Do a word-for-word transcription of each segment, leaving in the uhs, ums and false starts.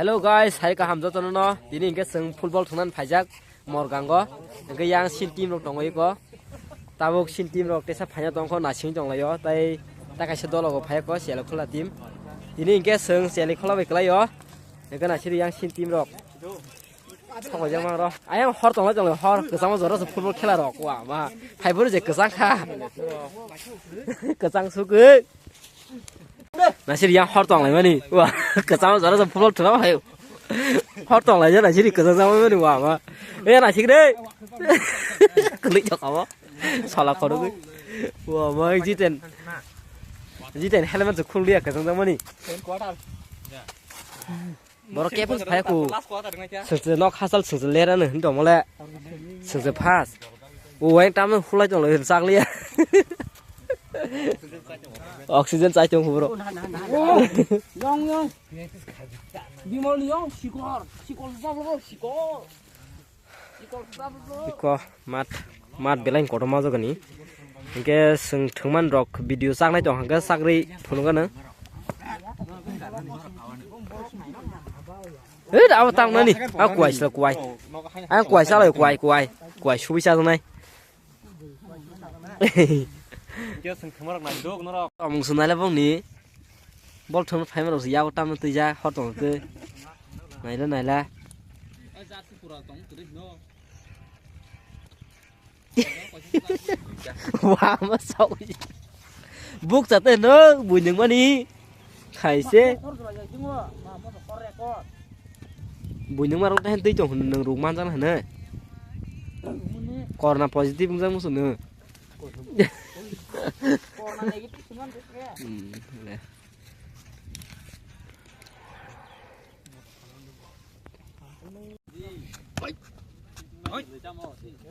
Hello guys, hai kaham jotono no. Tini hingke chwng football thwngnan phaijak Morgango. Hingke yang sin team rok tongo iko. Tabuk sin team rok tesa phaina tongkho nasing tonglaio. Tai ta kaisa dologo phaiya ko Chelikhula team. Tini hingke chwng Chelikhula bai kwlaio. Hingke nasiri yang sin team rok. Sokojak mang ro. Ayang hor tonglai tonglai hor kwchangma jora se football khela rok. Wa ma. Phaibo je kwchang kha. Kwchang sugwi. Nasir yang hor tong lai mani. Wa, kwchama jora jora football thwna hai. Hor tong lai jora nasir kwchang jama mani wa ma. E nasik re. Klik jok abo. Sala khoro gwi. Wa ma jiten. Jiten helmet se khul dia kwchang jama ni. Borok khe phus phai ku. Sengse nok hasal sengse lerano hin tongmole. Sengse phas. O weng tam hulai tong lo chakliya. Oxygen chai tong bro. Yong yong. Bimol yong sikor. Sikor sikor sikor. Iko mat, mat belai kotorma jagani. Hingke chwng thwngman rok video chaknai tong hingke chakri phunukgano. Hei, abo tangnani. A kuwai sila kuwai. A kuwai salai kuwai, kuwai. Kuwai subi chajaknai. Hingke chwng thwngmarok naidok norok. Amung sunai le bongni. Bol thwngna phaima rok se yago tamno twijak hor tong twi. Naila naila. Wa ma sok. Buk chate no buinung mani. Khaise. Buinung marok tahen twi tong hwn nung ruk manjak hwn. Corona positive wngjak musu nung. Hmm, le.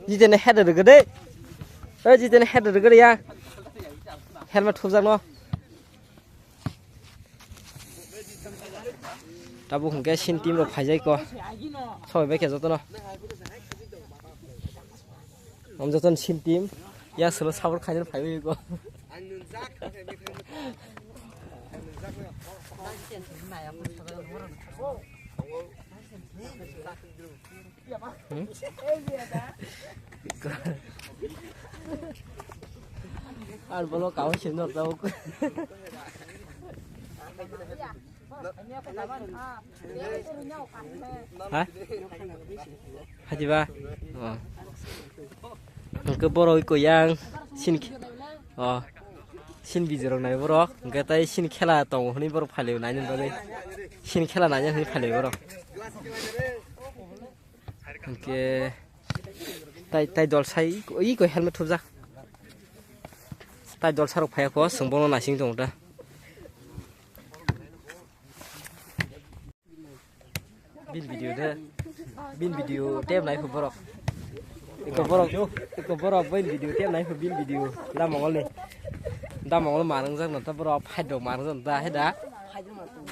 Jitene head rwgwdwi. Oi, jitene head rwgwdwi ya. Helmet thupjakno. Tabuk hwnkhe sin team rok phaijai ko. Soi bai khe jotono. Om joton sin team. Ya solo support khaina phaiwi ko. Hmm? Ar bolo kawan sini nor tau. Ha? Hati ba? Oh. Hingke borok iko yang sin khe-, oh. Sin bijirok nai borok. Hingke tai sin khela tongo hwnwi borok phalio naina bagwi. Sin khela naina hwnwi phalio borok. Hingke tai, tai dol sai iko, iko helmet thupjak. Tai dol sarok phaiya kho, chwng bono naising tongo da. Bin video de, bin video tem nai kho borok. Iko borok, iko borok bin video tem nai kho bin video. Da mongol ni. Da mongol marang jak no ta borok phai dok marang jak no ta he da.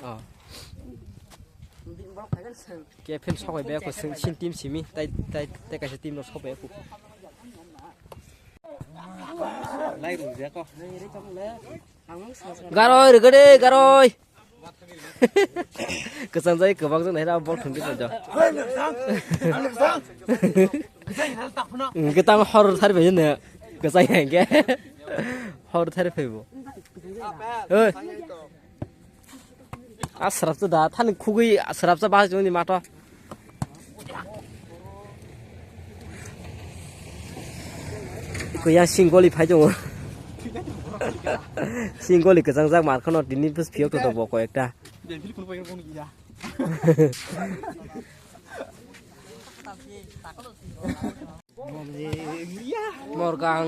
Oh. Khe phin sokoi be ko sing sin team simi tai, tai, tai kaisa team no sokoi ko. Lai rung je ko. Garoi rwgade garoi. Kwchang jai kwbang jang naira bol thungdi jo. Kwtang hor thar bai ne. Kwchang hengke. Hor thar phaibo. Oi. Asrapsa da, thani khugui asrapsa bahai joni mato. Kuya singoli phai jongo. Singoli kwchang jak mar khano tini pus phiyok to bo ko ekta. Morgang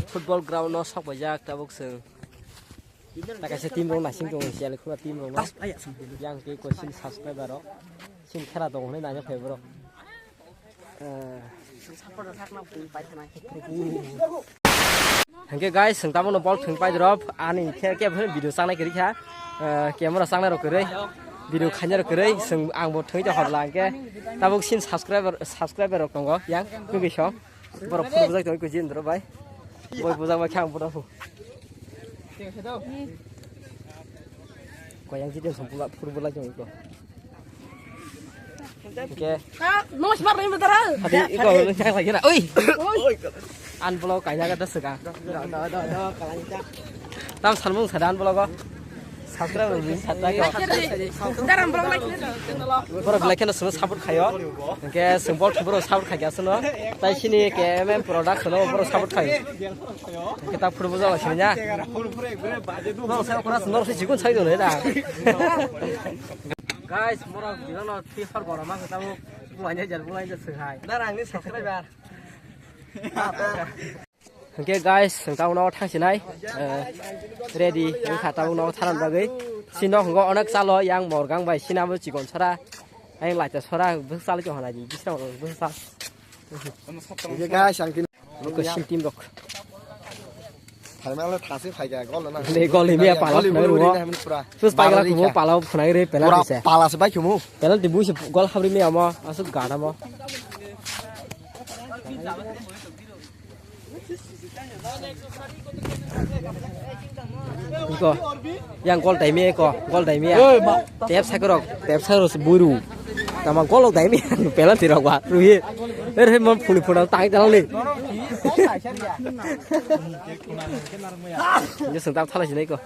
football ground no sok bai jak tabuk sung. Ta kaisa team rok naising tongo, Chelikhula team rok no. Yang tei ko sin subscriber rok. Sin khera tongo hwnwi naina phai borok. Eh. Hingke guys, sing tamo no bol thwng pai drop. Ani khe, khe video changnai kwrwi kha. Eh, camera changnai rok kwrwi. Video khainai rok kwrwi. Sing ang bo thwngwi ta horla hingke. Tabuk sin subscriber, subscriber rok tongo. Yang kwrwi song. Borok phuru bujak tong iko jindro bai. Boi bujak bai khang borok. Ko yang jidin som pula phuru bulai tong iko. Oke. Ka, no, smart rai, madara. Hadi, iko, iko, iko, iko. Oi. Oi. Unblock kaina kata sega. Do, do, do, do, kaina. Tam sanmung sada unblock o. Subscribe rok ring sat lai ko. Daram blog like ni. Borok belai kheno chwngno support khaio. Hwnkhe chwng bol thwngbo rok support khai kha chwngno. Tai sini K M M production o borok support khaio. Hwnkhe ta phuru bujalo sini ya. Norok sai okra norok sai chikon sai dole da. Guys, mora bigano three four gora ma kha tamo. Buaina jar buaina sing hai. Darang ni subscriber. Hwnkhe guys, chwng tabuk nogo thangsinai, eh, ready wngkha tabuk nogo tharani bagwi. Sini hwngo onek chalo yang morgang bai sini abo chikon sora, yang laita sora bwswk chalwi tongkha nai di, bising rok bwswk chal. Hwnkhe guys, ang tini Eko sim team rok. Phalmalo thasi phaikha, gol na. Le gol ni miya pala gol ni phunai buri ruo. Na pura. Sus pagla kumo pala phunai re penalty se. Pala se bai kumo. Penalty bui se gol habri miya mo, asuk gana mo. Iko, yang gol daimi eko, gol daimi ya. Tep sakurok, tep sakurok se buru. Tama gol daimi, penalty rok ba, ruhi. Er he mon phuli phuna tang tang le. Ini sentap thala sini eko.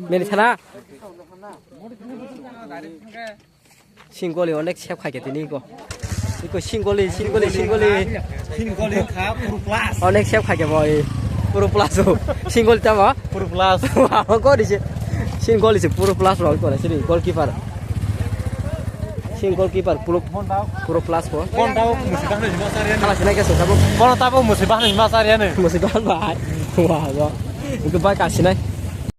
Meni sana. Singoli onek sep khaikhe tini iko. Iko singoli, singoli, singoli. Singoli kha puro plus. Onek sep khaikhe boy. Puro plus o. Singoli tamo? Puro plus. Amo gori se. Singoli se puro plus rok kore sini goalkeeper. Sing goalkeeper puro, puro plus ko. Kon tabo musi bahna jima sariya ne. Khala sinai ke sosabo. Kon tabo musi bahna jima sariya ne. Musi bahna bai. Wah, wah. Iko bai kasinai.